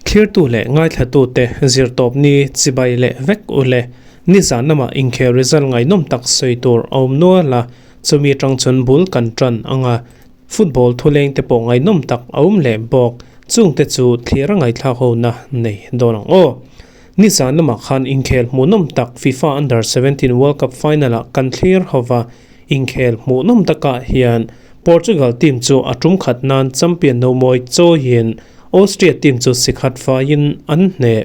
Thlirtu leh ngaithlatute zirtawpni chibai leh vek u le. Nizan lamah inkhel result ngaihnawm tak sawi tur a awm nual a, chumi atang chuan bul kan tan ang a. Football thuleng te pawh ngaihnawm tak a awm leh bawk, chungte chu thlir a ngaihthlak hona nei dawn ang aw. Nizan lamah khan inkhel hmuhnawm tak FIFA Under 17 World Cup final ah kan thlir hova, inkhel hmuhnawm takah hian Portugal team chu a tum khat nan champion no mawi chawiin Austria team chu sikhat faiin an hneh.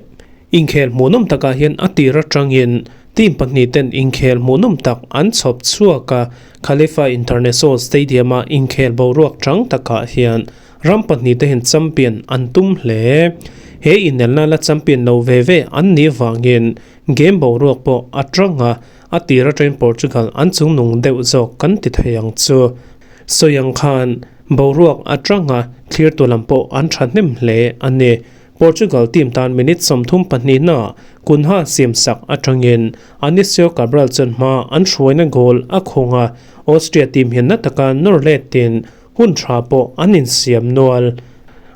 Inkhel hmuhnawm takah hian a tir atangin team pahnih ten inkhel hmuhnawm tak an chhawp chhuak a, Khalifa International Stadium-a inkhel boruak chang takah hian ram pahnih te hian champion an tum hle. He inelna la champion lo ve ve an nih vangin game boruak pawh a tang a, a tir atangin Portugal an chungnung deuh zawk kan ti thei ang chu. Sawi ang khan boruak a tang a, thlirtu lam pawh an thahnem hle a ni. Portugal team tan minute 32 na Cunha siamsak atangin Anisio Cabral chuan hma an hruaina goal a khawng a, Austria team hian na taka nawr letin hun tha pawh an insiam nual.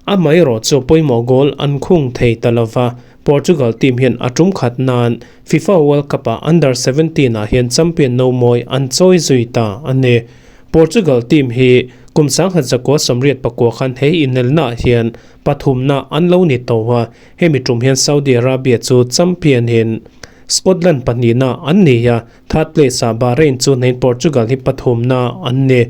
Amaherawh chu pawimawh goal an khung thei ta lova, Portugal team hian a tum khat nan FIFA World Cup ah Under 17 ah hian champion no mawi an chawi zui ta a ni. Portugal team hi kum 1989 khan he inelnaah hian Pathumna an lo ni tawh a, hemi tum hian Saudi Arabia chu champion in Scotland pahnihna an ni a, third place ah Bahrain chu hnein Portugal hi pathumna an ni.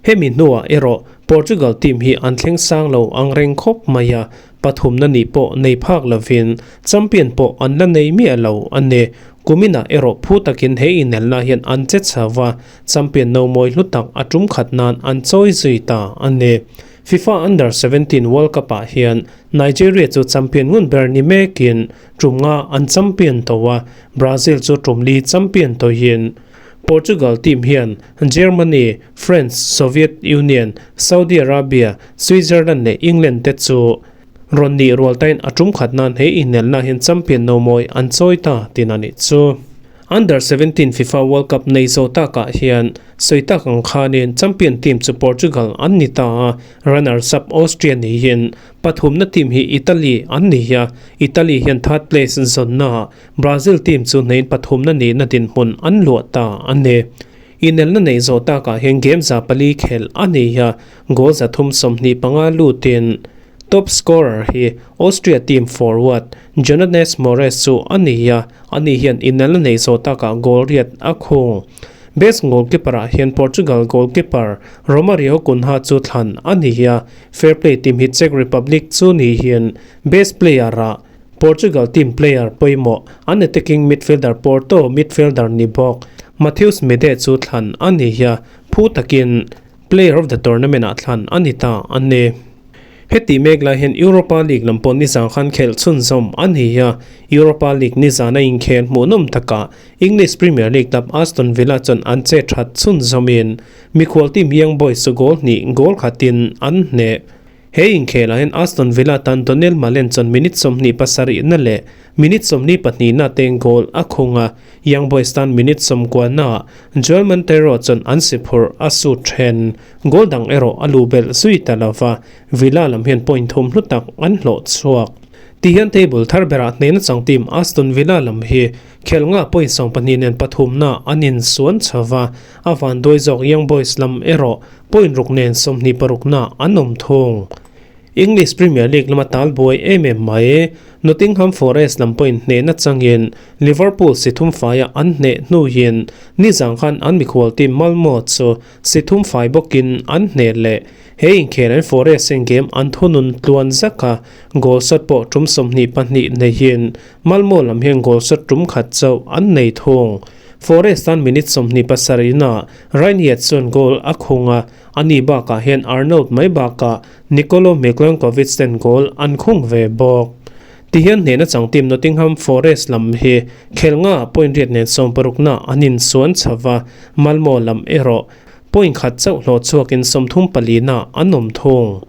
Hemi hnuah erawh Portugal team hi an thleng sang lo ang reng khawp mai a, pathumna nih pawh nei phak lovin champion pawh an la nei miah lo a ni. Kuminah erawh phu takin he inelna hian an che chho a, champion no mawi hlu tak a tum khat nan an chawi zui ta a ni. FIFA Under 17 World Cup ah hian Nigeria chu champion ngun ber ni mekin tum nga an champion tawh a, Brazil chu tum li champion tawhin Portugal team hian Germany, France, Soviet Union, Saudi Arabia, Switzerland leh England te chu rawn nih rual tain a tum khat nan he inelna hian champion no mawi an chawi ta tin a nih chu. Under 17 FIFA World Cup nei zo takah hian sawi tak ang khanin champion team chu Portugal an ni ta a, runners-up Austria niin pathumna team hi Italy an ni a, Italy hian third place zawnnaah Brazil team chu hneiin pathumna nihna dinhmun an luah ta a ni. Inelna nei zawh takah hian game 400 khelh a ni a, goal 325 lutin Top scorer hi Austria team forward Jonanes Mores chu a ni a, ani hian inelna nei zawh takah goal riat a khung. Best goalkeeper ah hian Portugal goalkeeper Romario Cunha chu thlan a ni a, fair play team hi Czech Republic chu ni hian best player ah Portugal team player pawimawh an attacking midfielder Porto midfielder ni bawk Matheus Mede chu thlan a ni a, phu takin Player of the Tournament ah thlan a ni ta a ni. Heti mek lai hian Europa League lam pawh nizan khan khelh chhunzawm a ni a, Europa League nizan a inkhel hmuhnawm takah English Premier League club Aston Villa chuan an che that chhunzawmin mikhual team Young Boys chu goal hnih goal khatin an hneh. He inkhelah hian Aston Villa tan Donyell Malen chuan minute 27 na leh minute 42 na teng goal a khung a, Young Boys tan minute 90 naah Joel Monteiro chuan an si phurh a sut then. Goal dang erawh a lu belh zui ta lo va, Villa lam hian point thum hlu tak an hlawh chhuak. Ti hian table thar berah hnehna chang team Aston Villa lam hi khelh nga point 12 nen pathumna an insuan chho va, a vanduai zawk Young Boys lam erawh Point ruk nen 26 na an awm thung. English Premier League lama tal buai em em mai. Nottingham Forest lam point hnehna changin Liverpool si thum faia an hneh hnuin nizang khan an mikhual team Malmo chu si thum fai bawkin an hneh leh. He inkhel an Forest in game an thunun tluan zaka goal shot pawh tum 22 neihin Malmo lam hian goal shot tum khat chauh an nei thung. Forest tan minute 27 na Reinhard chuan goal a khung a, ani bakah hian Arnold mai bakah Nikola Milenkovic ten goal an khung ve bawk. Tihian hnehna chang team Nottingham Forest lam hi khel nga point riat nen 60 na an insuan chho va, Malmo lam erawh point khat chauh hlawh chhuakin 34 na an awm thung.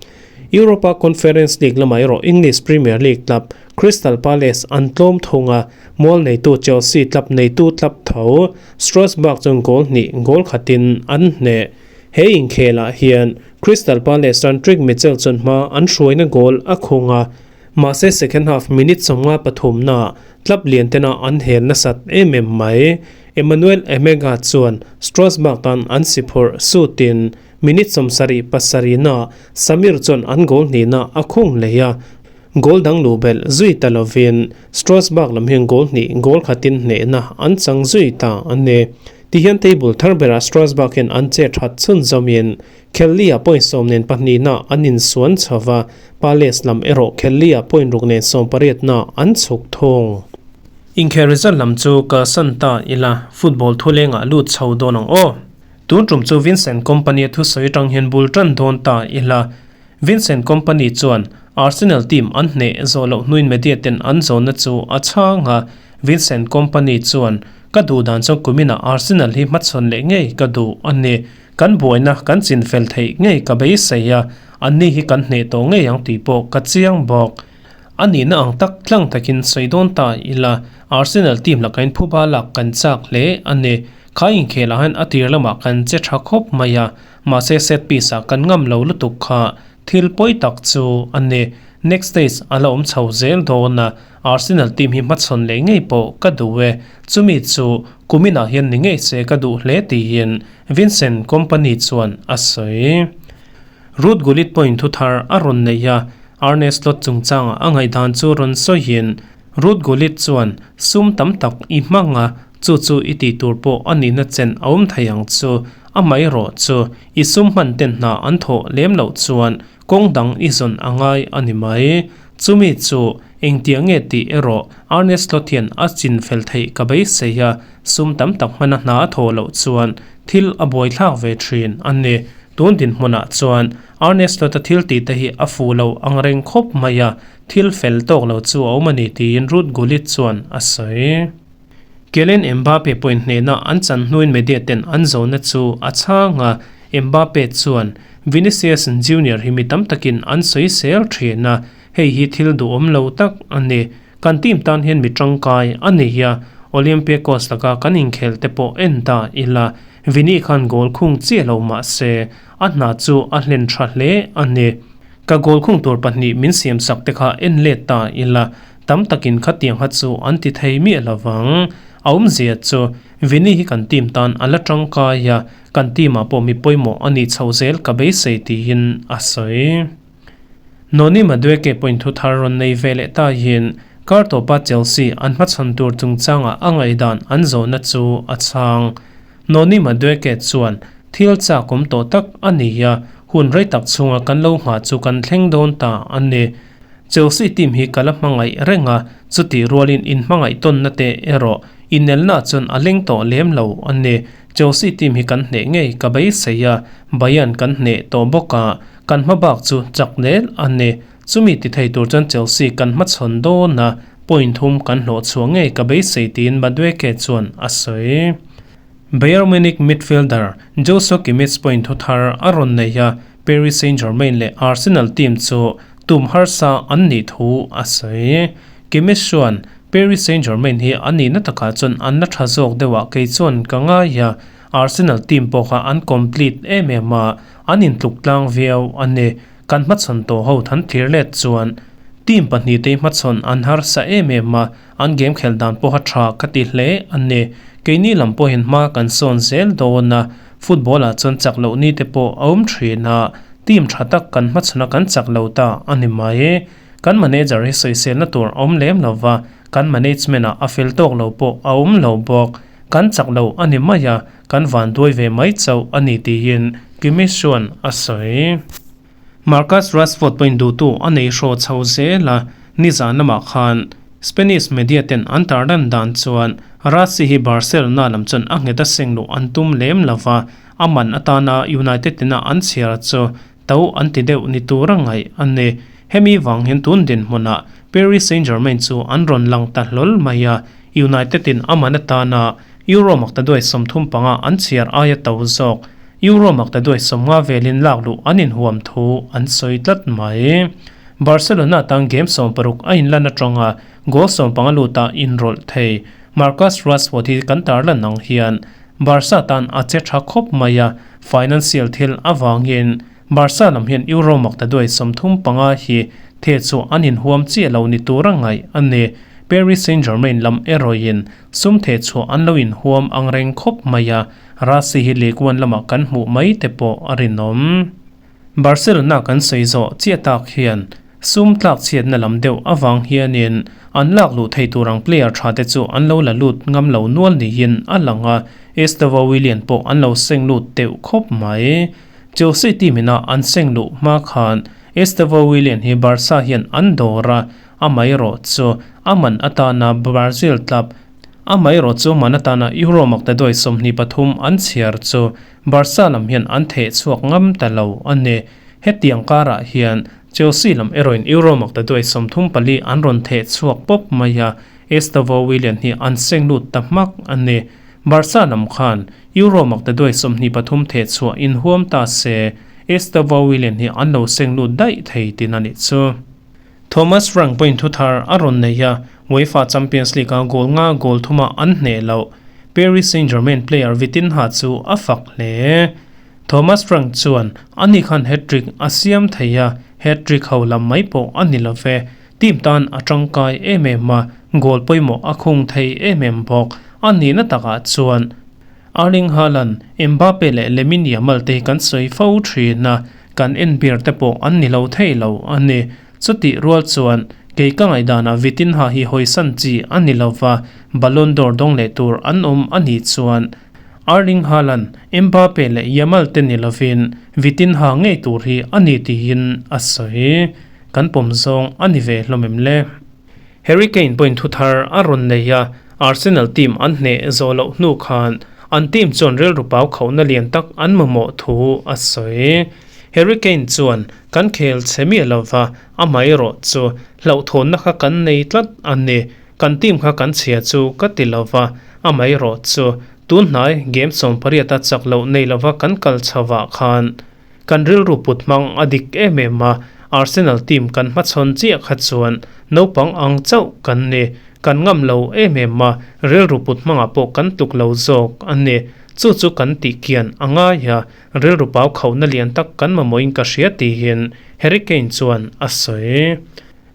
Europa Conference League lamah erawh English Premier League club Crystal Palace an tlawm thung a, mual neitu Chelsea club neitu club tho Strasbourg chuan goal hnih goal khatin an hneh. He inkhelah hian Crystal Palace tan Trick Mitchell chuan hma an hruaina goal a khung a, mahse second half minute 53 naah club lian tena an hel nasat em em mai. Emmanuel Emegha chuan Strasbourg tan an si phurh sutin minute 77 naah Samir chuan an goal hnihna a khung leh a, goal dang luh belh zui ta lovin Strasbourg lam hian goal hnih goal khatin hnehna an chang zui ta a ni. Tihian table thar berah Strasbourg hian an che that chhunzawmin Khelli-ah point 10 nen pahnihna an insuan chho va, Palace lam erawh Khelli-ah point 6 nen 18na an chhuk thung. Inkhel result lam chu kalsan ta ila, football thulengah lut chho dawn ang aw. Tun tum chu Vincent Kompany a thusawi atang hian bul tan dawn ta ila. Vincent Kompany chuan Arsenal team an hneh zawh loh hnuin media ten an zawnna chu a chhang a, Vincent Kompany chuan, Ka duh dan chuan kuminah Arsenal hi hmachhawn leh ngei ka duh a ni. Kan buaina kan chinfel theih ngei ka beisei a, anni hi kan hneh tawh ngei ang tih pawh ka chiang bawk. A nihna ang tak tlang takin sawi dawn ta ila, Arsenal team laka in phuba lak kan chak hle a ni. Kha inkhelah hian a tir lamah kan che tha khawp mai a, mahse set piece ah kan ngam lo lutuk kha thil pawi tak chu a ni. Next stage a la awm chho zel dawn a, Arsenal team hi hmachhawn leh ngei pawh ka duh e. Chumi chu kuminah hian ni ngei se ka duh hle tiin Vincent Kompany chuan a sawi. Ruud Gullit pawhin thu thar a rawn nei a, Arne Slot chungchangah a ngaihdan chu rawn sawiin, Ruud Gullit chuan sum tam tak i hmang a, chu chu i tih tur pawh a nihna chen a awm thei ang chu, amaherawh chu i sum hman ten hna an thawh lem loh chuan kawng dang i zawn a ngai a ni mai. Chumi chu engtiang nge tih erawh Arne Slot hian a chinfel theih ka beisei a, sum tam tak hmana hna a thawh loh chuan thil a buaithlak ve thin a ni. Tun dinhmunah chuan Arne Slot-a thil tih te hi a fuh lo ang reng khawp mai a, thil fel tawk lo chu a awm a ni tiin Ruud Gullit chuan a sawi. Kylian Mbappe pawhin hnehna an chan hnuin media ten an zawhna chu a chhang a, Mbappe chuan Vinicius Junior hi mi tam takin an sawi sel thin a, hei hi thil duhawm lo tak a ni. Kan team tan hian mi tangkai a ni a, Olympiacos laka kan inkhel te pawh en ta ila, Vini khan goal khung chiah lo mah se, a hna chu a hlen tha hle a ni. Ka goal khung tur pahnih min siam sak te kha en let ta ila, tam takin khatiang kha chu an ti thei miah lo vang. A awmzia chu Vini hi kan team tan a la tangkai a, kan team ah pawh mi pawimawh a nih chho zel ka beisei tiin a sawi. Noni Madueke pawhin thu thar rawn nei ve leh ta hian kar tawpa Chelsea an hmachhawn tur chungchangah a ngaihdan an zawhna chu a chhang. Noni Madueke chuan thil chak awm tawh tak a ni a, hun rei tak chhunga kan lo nghah chu kan thleng dawn ta a ni. Chelsea team hi ka la hmangaih reng a, chutih rualin inhmangaih tawnna te erawh inelna chuan a leng tawh lem lo a ni. Chelsea team hi kan hneh ngei ka beisei a, Bayern kan hneh tawh bawk a, Kan hma bak chu chak zel a ni. Chumi ti thei tur chuan Chelsea kan hmachhawn dawn a, point thum kan hlawh chhuah ngei ka beisei tiin Madueke chuan a sawi. Bayern Munich midfielder Joshua Kimmich point thu thar a rawn nei a, Paris Saint-Germain leh Arsenal team chu tum harsa an nih thu a sawi. Kimmich chuan, Paris Saint-Germain hi a nihna takah chuan an la tha zawk deuhah kei chuan ka ngai a, Arsenal team pawh kha an complete em em a, an intluk tlang viau a ni. Kan hmachhawn tawh ho than thlir let chuan team pahnih te hmachhawn an harsa em em a, an game khelh dan pawha tha ka ti hle a ni. Keini lam pawhin hma kan sawn zel dawn a, football ah chuan chak loh ni te pawh a awm thin a, team tha tak kan hmachhawn a kan chak lo ta a ni mai. Kan manager hi sawiselna tur a awm lem lo va, kan management ah a fel tawk lo pawh a awm lo bawk. Kan chak lo a ni mai a, kan van duai ve mai chauh a ni tiin Kimmich chuan a sawi. Marcus Rashford pawhin duhtu a nei hraw chho zel a, nizan lamah khan Spanish media ten an tarlan dan chuan Rashie hi Barcelona lam chuan a nghet a seng luh an tum lem lo va, a man atana United ina an chhiar chu to an ti deuh ni tur a ngaih a ni. Hemi vang hian tun dinhmunah Paris Saint-Germain chu an rawn lang ta hlawl mai a, United in a man atana Euro maktaduai 35 an chhiar aia to zawk Euro maktaduai 50 velin lak luh an inhuam thu an sawi tlat mai. Barcelona tan game 16 a inlan atanga goal 15 luta inrawlh thei Marcus Rashford hi kan tarlan ang hian Barca tan a che tha khawp mai a. Financial thil avangin Barca lam hian Euro maktaduai 35 hi the chu an inhuam chiah lo ni tura ngaih a ni. Paris Saint-Germain lam erawhin sum the chhuah an lo inhuam ang reng khawp mai a, Rasi hi League One lamah kan hmuh mai te pawh a rinawm. Barcelona kan sawi zawh chiah tak hian sum tlak chhiatna lam deuh avang hianin an lak luh thei tur ang player tha te chu an lo la lut ngam lo nual niin a lang a, Estevao Willian pawh an lo seng lut deuh khawp mai. Chelsea team ina an seng luh hma khan Estevao Willian hi Barca hian an dawr a, amaherawh chu a man atana Brazil club amaherawh chu man atana Euro maktaduai 23 an chhiar chu Barca lam hian an theh chhuak ngam ta lo a ni. Hetiang karah hian Chelsea lam erawhin Euro maktaduai 34 an rawn theh chhuak pawp mai a, Estevao Willian hi an seng lut ta hmak a ni. Barca lam khan Euro maktaduai 23 theh chhuah inhuam ta se, Estevao Willian hi an lo seng lut daih thei tin a nih chu. Thomas Frank pawhin thu thar a rawn nei a, UEFA Champions League-a goal nga goal thuma an hneh loh Paris Saint-Germain player Vitinha chu a fak hle. Thomas Frank chuan ani khan hat-trick a siam thei a, hat-trick ho lam mai pawh a ni lo ve. Team tan a tangkai em em a, goal pawimawh a khung thei em em bawk. A nihna takah chuan Erling Haaland, Mbappe leh Lamine Yamal te hi kan sawi fo thin a, kan en ber te pawh an ni lo thei lo a ni. Chutih rual chuan kei ka ngaihdanah Vitinha hi hawisan chi a ni lo va, Ballon d'Or dawng leh tur an awm a nih chuan Erling Haaland, Mbappe leh Yamal te ni lovin Vitinha ngei tur hi a ni tiin a sawi. Kan pawm zawng a ni ve hlawm em le? Harry Kane pawhin thu thar a rawn nei a, Arsenal team an hneh zawh loh hnu khan an team chuan rilru pau khauhna lian tak an mamawh thu a sawi. Harry Kane chuan, Kan khel chhe miah lova, amaherawh chu hlauhthawnna kha kan nei tlat a ni. Kan team kha kan chhia chu ka ti lova, amaherawh chu tun hnai game 18 a chak loh nei lova kan kal chhovah khan kan rilru put hmang a dik em em a, Arsenal team kan hmachhawn chiah kha chuan naupang ang chauh kan ni. Kan ngam lo em em a, rilru put hmangah pawh kan tluk lo zawk a ni. Chu chu kan tih kian a ngai a, rilru pau khauhna lian tak kan mamawhin ka hria tihin Harry Kane chuan a sawi.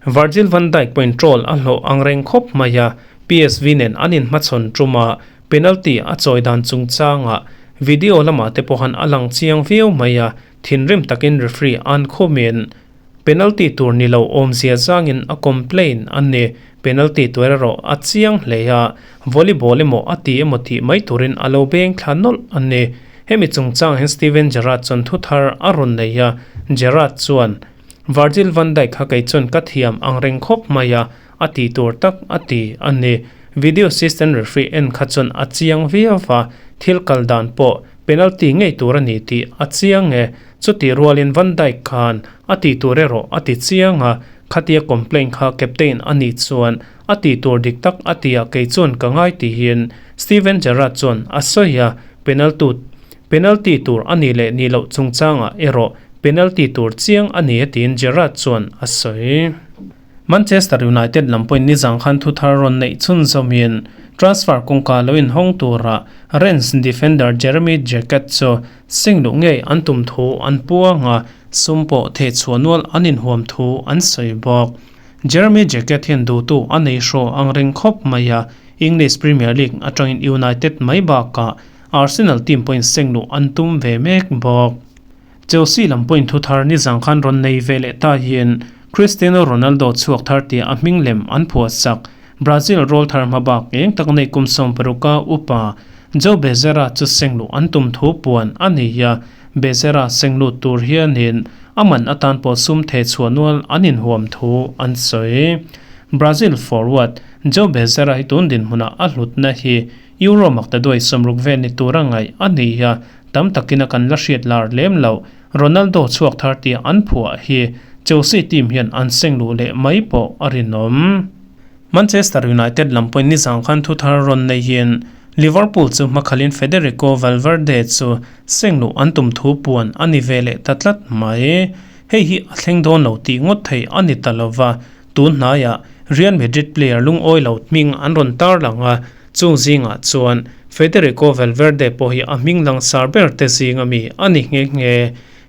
Virgil van Dijk pawhin troll a hlawh ang reng khawp mai a, PSV nen an inhmachhawn tum a, penalty a chawi dan chungchangah video lamah te pawhan a lang chiang viau mai a, thinrim takin referee an khawmin penalty tur ni lo awmzia zangin a complain a ni. Penalty tur erawh a chiang hle a, volleyball emaw a ti emaw tih mai turin a lo beng thla nawlh a ni. Hemi chungchang hian Steven Gerrard chuan thu thar a rawn nei a, Gerrard chuan, Virgil van Dijk kha kei chuan ka thiam ang reng khawp mai a, a ti tur tak a ti a ni. Video assistant referee en kha chuan a chiang viau va, thil kal dan pawh penalty ngei tur a ni tih a chiang e. Chutih rualin Van Dijk khan a tih tur erawh a ti chiang a, khatia complaint kha captain a nih chuan a tih tur dik tak a ti a kei chuan ka ngai tihin Steven Gerrard chuan a sawi a, penalty penalty tur a nih leh nih loh chungchangah erawh penalty tur chiang a ni a tiin Gerrard chuan a sawi. Manchester United lam pawhin nizang khan thu thar rawn neih chhunzawmin transfer kawngka lo inhawng tura Rennes defender Jeremy Jacquet chu seng luh ngei an tum thu an puang a, sum pawh theh chhuah nual an inhuam thu an sawi bawk. Jeremy Jacquet hian duhtu a nei hraw ang reng khawp mai a, English Premier League atangin United mai bakah Arsenal team pawhin seng luh an tum ve mek bawk. Chelsea lam pawhin thu thar nizang khan rawn nei ve leh ta hian Cristiano Ronaldo chhuak thar tia a hming lem an phuah sak. Brazil rawl thar hma bak eng tak nei kum 60 a upa Joe Bezerra chu seng luh an tum thu puan a ni a, Bezerra seng lut tur hianin a man atan pawh sum theh chhuah nual an inhuam thu an sawi. Brazil forward Joe Bezerra hi tun dinhmunah a hlutna hi Euro maktaduai 60 vel ni tura ngaih a ni a, tam takin a kan la hriat lar lem lo. Ronaldo chhuak thar tia an phuah hi Chelsea team hian an seng luh leh mai pawh a rinawm. Manchester United lam pawhin nizang khan thu thar rawn nei hian Liverpool chu hmakhalin Federico Valverde chu seng luh an tum thu puan a ni ve leh ta tlat mai. Hei hi a thleng dawn lo tih ngawt thei a ni ta lova, tun hnaiah Real Madrid player lungawi lo hming an rawn tar lang a, chung zingah chuan Federico Valverde pawh hi a hming langsar ber te zing a mi a ni nghe nghe.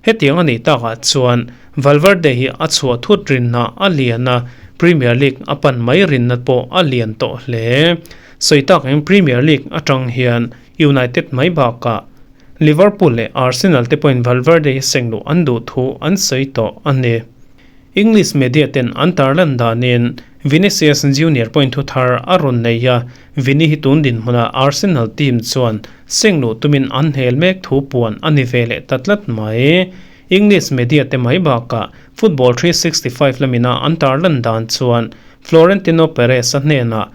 Hetiang a nih takah chuan Valverde hi a chhuah thut rinna a lian a, Premier League a pan mai rinna pawh a lian tawh hle. Sawi tak eng Premier League atang hian United mai bakah Liverpool leh Arsenal te pawhin Valverde hi sengluh an duh thu an sawi tawh a ni. English media ten an tarlan danin Vinicius Junior pawhin thu thar a rawn nei a, Vini hi tun dinhmunah Arsenal team chuan sengluh tumin an hel mek thu puan a ni ve leh ta tlat mai. English media te mai bakah Football 365 lamina an tarlan dan chuan Florentino Perez-a hnenah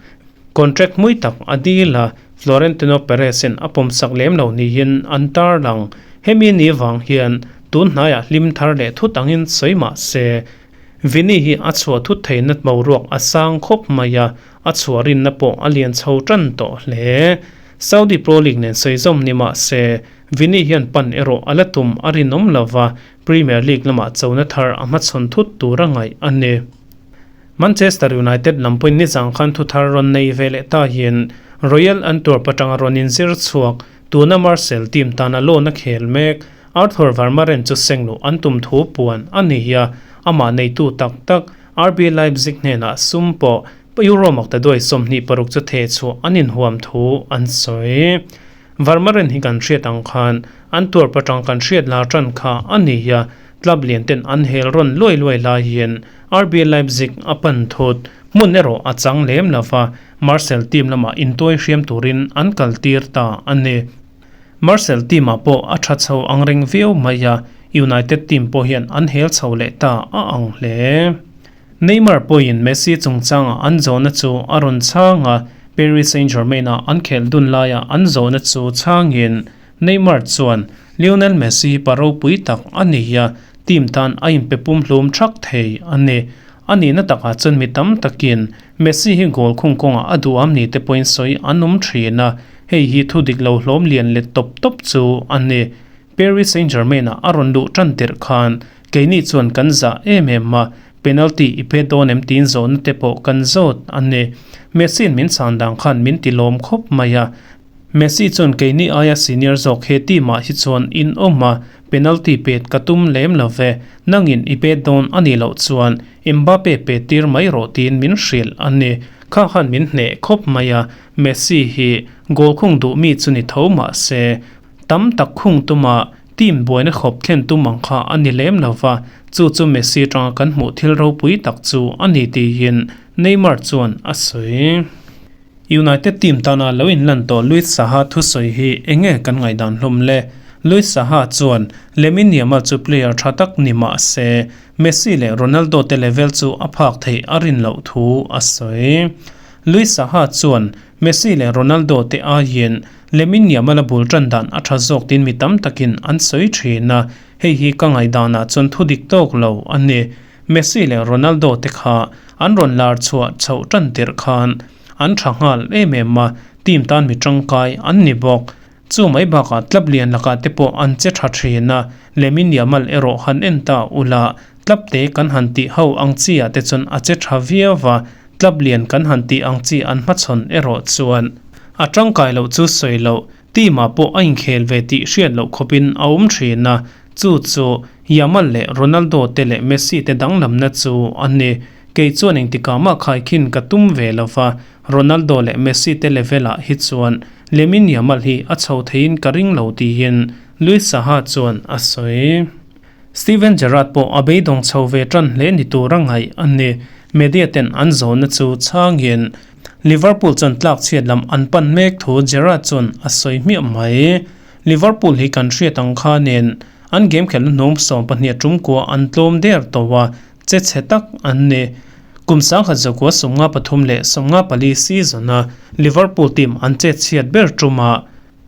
Contract hmui tak a dil a, Florentino Perez-in a pawmsak lem lo niin an tarlang. Hemi ni vang hian tun hnaiah hlim thar leh thut angin sawi mah se, Vini hi a chhuah thut theihna boruak a sang khawp mai a, a chhuah rinna pawh a lian chho tan tawh hle. Saudi Pro League nen sawi zawm ni mah se, Vini hian pan erawh a la tum a rinawm lo va, Premier League lamah chona thar a hmachhawn thut tur a ngaih a ni. Manchester United lam pawhin nizang khan thu thar rawn nei ve leh ta hian Royal Antwerp atanga rawn inzir chhuak tuna Marseille team tana loan a khel mek Arthur Vermeeren chu sengluh an tum thu puan a ni a, amah neitu tak tak RB Leipzig hnenah sum pawh Euro maktaduai 26 chu theh chhuah an inhuam thu an sawi. Vermeeren hi kan hriat ang khan Antwerp atang kan hriat lar tan kha a ni a, club lian ten an hel rawn luai luai laiin RB Leipzig a pan thut. Hmun erawh a chang lem lo va, Marseille team lamah intuai hriam turin an kal tir ta a ni. Marseille team ah pawh a tha chho ang reng viau mai a, United team pawh hian an hel chho leh ta a ang hle. Neymar pawhin Messi chungchanga an zawhna chu a rawn chhang a, Paris Saint-Germain ah an khelh dun laia an zawhna chu chhangin Neymar chuan Lionel Messi pa ropui tak a ni a, team tan a inpe pumhlum thak thei a ni. A nihna takah chuan mi tam takin Messi hi goal khung kawngah a duham ni te pawhin sawi an awm thin a, hei hi thu dik lo hlawm lian let tawp tawp chu a ni. Paris Saint-Germain-ah a rawn luh tan tirh khan keini chuan kan zah em em a, penalty i pet dawn em tiin zawhna te pawh kan zawt a ni. Messi-in min chhan dan khan min ti lawm khawp mai a, Messi chuan keini aia senior zawk he team ah hi chuan in awm a, penalty pet ka tum lem lo ve, nangin i pet dawn a nih loh chuan Mbappe pet tir mai rawh tiin min hrilh a ni. Kha khan min hneh khawp mai a, Messi hi goal khung duh mi chu ni tho mah se, tam tak khung tuma team buaina khawp thlen tum ang kha a ni lem lo va, chu chu Messi atanga kan hmuh thil ropui tak chu a ni tiin Neymar chuan a sawi. United team tana lo inlan tawh Luis Saha thusawi hi enge kan ngaihdan hlawm le? Luis Saha chuan Lamine Yamal chu player tha tak ni mah se, Messi leh Ronaldo te level chu a phak theih a rin loh thu a sawi. Luis Saha chuan Messi leh Ronaldo te aiin Lamine Yamal a bul tan dan a tha zawk tiin mi tam takin an sawi thin a, hei hi ka ngaihdanah chuan thu dik tawk lo a ni. Messi leh Ronaldo te kha an rawn lar chhuah chhoh tan tirh khan an tha nghal em em a, team tan mi tangkai an ni bawk. Chu mai bakah club lian lakah te pawh an che tha thin a, Lamine Yamal erawh han en ta ula, club te kan han tih ho ang chi ah te chuan a che tha viau va, club lian kan han tih ang chi an hmachhawn erawh chuan a tangkai loh chu sawi loh, team ah pawh a inkhel ve tih hriat loh khawpin a awm thin a, chu chu Yamal leh Ronaldo te leh Messi te danglamna chu a ni. Kei chuan engtikah mah khaikhin ka tum ve lo va, Ronaldo leh Messi te level ah hi chuan Lamine Yamal hi a chho theiin ka ring lo tiin Luis Saha chuan a sawi. Steven Gerrard pawh a beidawng chho ve tan hle ni tur a ngaih a ni. Media ten an zawhna chu chhangin Liverpool chuan tlak chhiat lam an pan mek thu Gerrard chuan a sawi hmiah mai. Liverpool hi kan hriat ang khanin an game khelhna hnum 12 tum kua an tlawm der tawh a, che chhe tak an ni. Kum 1993 leh 94 season a Liverpool team an che chhiat ber tuma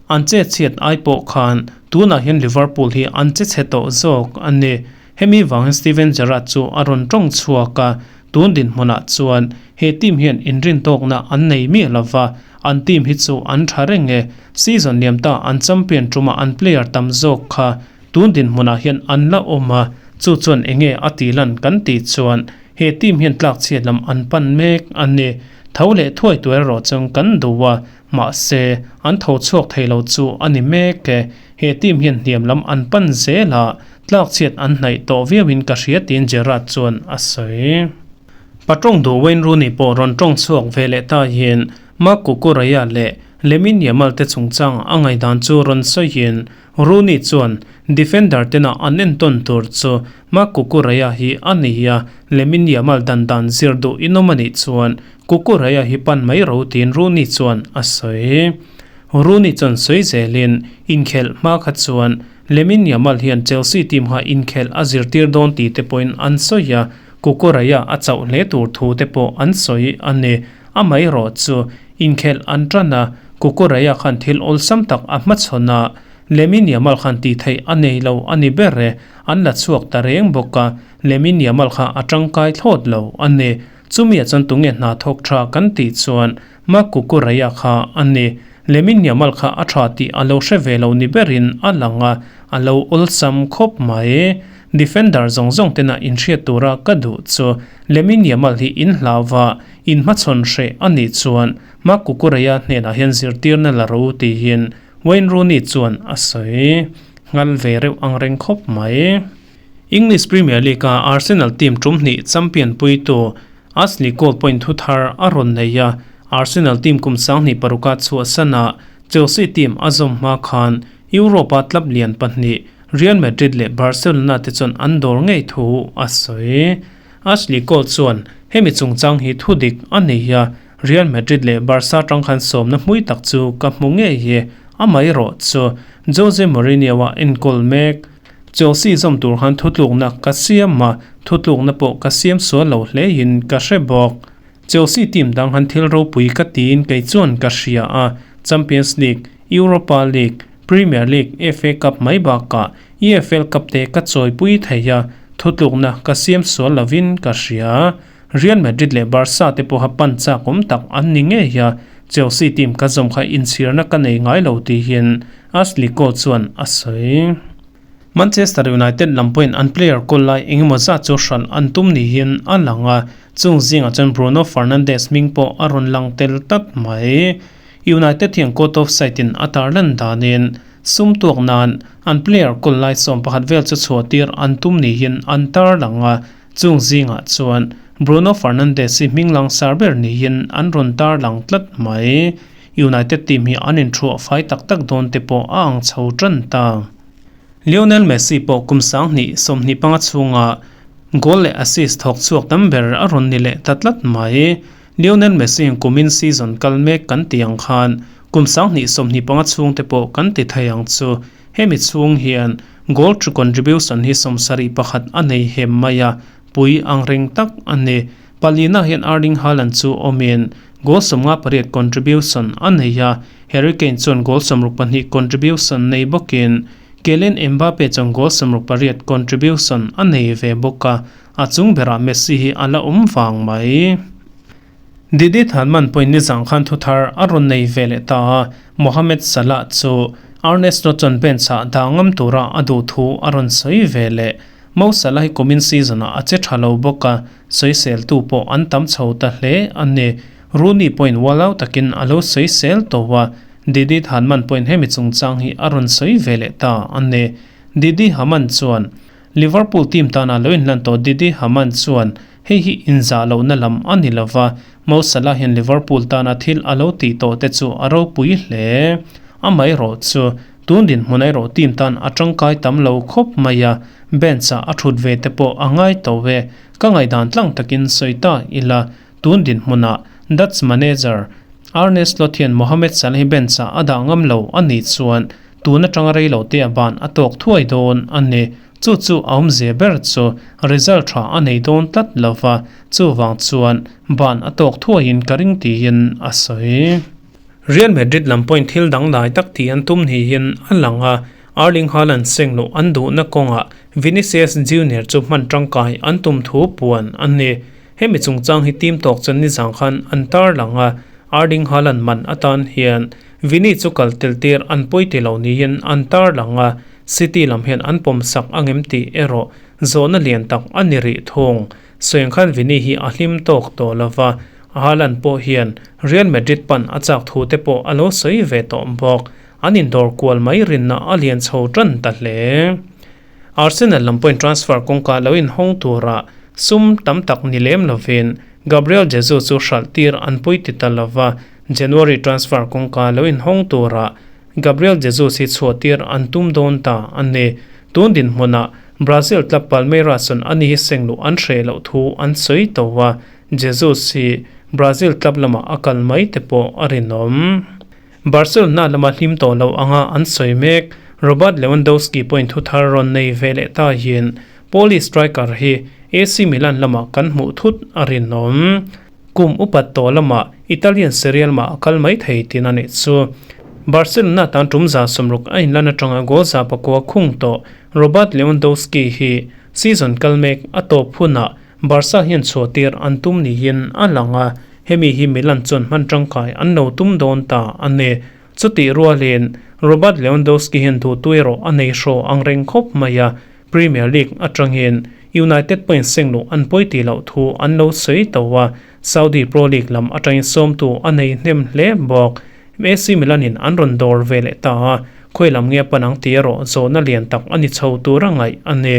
an che chhiat ai pawh khan tunah hian Liverpool hi an che chhe tawh zawk a ni. Hemi vangin Steven Gerrard chu a rawn tawng chhuak a, tun dinhmunah chuan he team hian inrintawkna an nei miah lova, an team hi chu an tha reng e. Season liam ta an champion tuma an player tam zawk kha tun dinhmunah hian an la awm a, chu chuan enge a tih lan kan tih chuan he team hian tlak chhiat lam an pan mek a ni. Tho leh thuai tur erawh chuan kan duh a, mahse, an tho chhuak thei lo chu a ni mek e. He team hian hniam lam an pan zel a, tlakchhiat an hnaih tawh viauin ka hria tiin Gerrard chuan a sawi. Patawng duh Wayne Rooney pawh rawn tawng chhuak ve leh ta hian Marc Cucurella leh Lamine Yamal te chungchang a ngaihdan chu rawn sawiin Rooney chuan defender tena an entawn tur chu Marc Cucurella hi a ni a, Lamine Yamal dan dan zir duh inawm a nih chuan Cucurella hi pan mai ro tiin Rooney chuan a sawi. Rooney chuan sawi zelin inkhelh hma kha chuan Lamine Yamal hian Chelsea team kha inkhelh a zirtir dawn tih te pawhin an sawi a, Cucurella a chauh hle tur thu te pawh an sawi a ni. Amaherawh chu inkhelh an tan a, Cucurella khan thil awlsam tak a hmachhawn a, Lamine Yamal khan tih theih a nei lo a ni ber e, an la chhuak ta reng bawk a, Lamine Yamal kha a tangkai thlawt lo a ni. Chumia chuan tunge hna thawk tha kan tih chuan Marc Cucurella kha a ni. Lamine Yamal kha a tha tih a lo hre ve lo ni berin a lang a, a lo awlsam khawp mai. Defender zawng zawng tena inhriat tura ka duh chu Lamine Yamal hi in hlauva in hmachhawn hreh a nih chuan Marc Cucurella hnenah hian zirtirna la ro tiin Wayne Rooney chuan a sawi nghal ve reuh ang reng khawp mai. English Premier League-a Arsenal team tum hnih champion puitu Ashley Cole pawhin thu thar a rawn nei a, Arsenal team kum 2006-a chhuahsana Chelsea team a zawm hma khan Europe-a club lian pahnih Real Madrid leh Barcelona te chuan an dawr ngei thu a sawi. Ashley Cole chuan hemi chungchang hi thu dik a nei a, Real Madrid leh Barca tang khan sawmna hmui tak chu ka hmu ngei hi, amaherawh chu Jose Mourinho-a enkawl mek. Chelsea zawm tur khan thutlukna ka siam a, thutlukna pawh ka siam sual lo hlein ka hre bawk. Chelsea team dang han thil ropui ka tiin kei chuan ka hria a, Champions League, Europa League, Premier League, FA Cup mai bakah EFL Cup te ka chawipui thei a, thutlukna ka siam sual lovin ka hria. Real Madrid leh Barca te pawha pan chak awm tak an ni ngei a, Chelsea team ka zawm kha inchhirna ka nei ngai lo tihin Ashley Cole chuan a sawi. Manchester United lam pawhin an player kawl lai engemaw zat chu hralh an tum niin a lang a, chung zingah chuan Bruno Fernandes hming pawh a rawn lang tel tlat mai. United hian court of side in a tarlan danin sum tuak nan an player kawl lai 11 vel chu chhuah tir an tum niin an tarlang a, chung zingah chuan Bruno Fernandes hi hming langsar ber niin an rawn tarlang tlat mai. United team hi an inthuah fai tak tak dawn te pawh a ang chho tan ta. Lionel Messi pawh kum 2025 chhunga goal leh assist thawk chhuak tam ber a rawn ni leh ta tlat mai. Lionel Messi hian kumin season kal mek kan ti ang khan kum 2025 chhung te pawh kan ti thei ang chu. Hemi chhung hian goal to contribution hi 71 a nei hem mai a, pui ang reng tak a ni. Palina hian Erling Haaland chu awmin goal 58 contribution a nei a, Harry Kane chuan goal 62 contribution nei bawkin Kylian Mbappe chuan goal 68 contribution a nei ve bawk a, a chung berah Messi hi a la awm vang mai. Didi Thanman pawhin nizang khan thu thar a rawn nei ve leh ta a, Mohamed Salah chu Arne Slot chuan bench-ah dah ngam tura a duh thu a rawn sawi ve leh. Mo Salah hi kumin season-ah a che tha lo bawk a, sawiseltu pawh an tam chho ta hle a ni. Rooney pawhin ualau takin a lo sawisel tawh a, Didi Thanman pawhin hemi chungchang hi a rawn sawi ve leh ta a ni. Didi Hamann chuan Liverpool team tana lo inhlan tawh Didi Hamann chuan hei hi inzah lohna lam a ni lova, Mo Salah hian Liverpool tana thil a lo tih tawh te chu a ropui hle. Amaherawh chu tun dinhmun erawh team tan a tangkai tam lo khawp mai a, bench-ah a thut ve te pawh a ngai tawh e. Ka ngaihdan tlang takin sawi ta ila, tun dinhmunah Dutch manager Arne Slot hian Mohamed Salah hi bench-ah a dah ngam lo a nih chuan tun atanga rei lo te a ban a tawk thuai dawn a ni. Chu chu a awmzia ber chu result tha a nei dawn tlat lova, chuvang chuan ban a tawk thuaiin ka ring tiin a sawi. Real Madrid lam pawhin thil dangdai tak tih an tum niin a lang a, Erling Haaland seng luh an duhna kawngah Vinicius Junior chu hman tangkai an tum thu puan a ni. Hemi chungchang hi team tawk chuan nizang khan an tarlang a, Erling Haaland man atan hian Vini chu kal tel tir an pawi ti lo niin an tarlang a, City lam hian an pawm sak angem tih erawh zawhna lian tak a ni rih thung. Sawiang khan Vini hi a hlim tawk tawh lova, Haaland pawh hian Real Madrid pan a chak thu te pawh a lo sawi ve tawh bawk. An indawr kual mai rinna a lian chho tan ta hle. Arsenal lam pawhin transfer kawngka lo inhawng tura sum tam tak ni lem lovin Gabriel Jesus chu hralh tir an pui ti ta lova, January transfer kawngka lo inhawng tura Gabriel Jesus hi chhuah tir an tum dawn ta a ni. Tun dinhmunah Brazil club Palmeiras chuan ani hi seng luh an hreh loh thu an sawi to a, Jesus hi Brazil club lamah a kal mai te pawh a rinawm. Barcelona lama hlim tawh lo anga an sawi mek. Robert Lewandowski pawhin thu thar rawn nei ve leh ta hian Polish striker hi AC Milan lamah kan hmuh thut a rinawm. Kum upat tawh lamah Italian Serie A lamah a kal mai thei tin a nih chu. Barcelona tan tum 60 a inlan atanga goal 9 khung tawh Robert Lewandowski hi season kal mek a tawp hunah Barca hian chhuahtir an tum niin a lang a, hemi hi Milan chuan hman tangkai an lo tum dawn ta a ni. Chutih rualin Robert Lewandowski hian duhtu erawh a nei hraw ang reng khawp mai a, Premier League atangin United pawhin seng luh an pawi tih loh thu an lo sawi to a, Saudi Pro League lam atangin sawmtu a nei hnem hle bawk. AC Milan in an rawn dawr ve leh ta a, khawi lam nge pan ang tih erawh zawhna lian tak a ni chho tura ngaih a ni.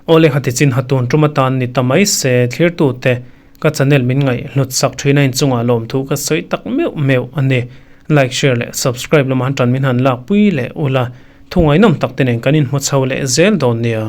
Awle hati chin hatun tum atan ni ta mai se thlirtute ka channel min ngaih hlut sak thin a inchungah lawmthu ka sawi tak meuh meuh a ni. Like, share leh subscribe lamah han tan min han lakpui leh ula, thu ngaihnawm tak te nen kan inhmu chho leh zel dawn nia.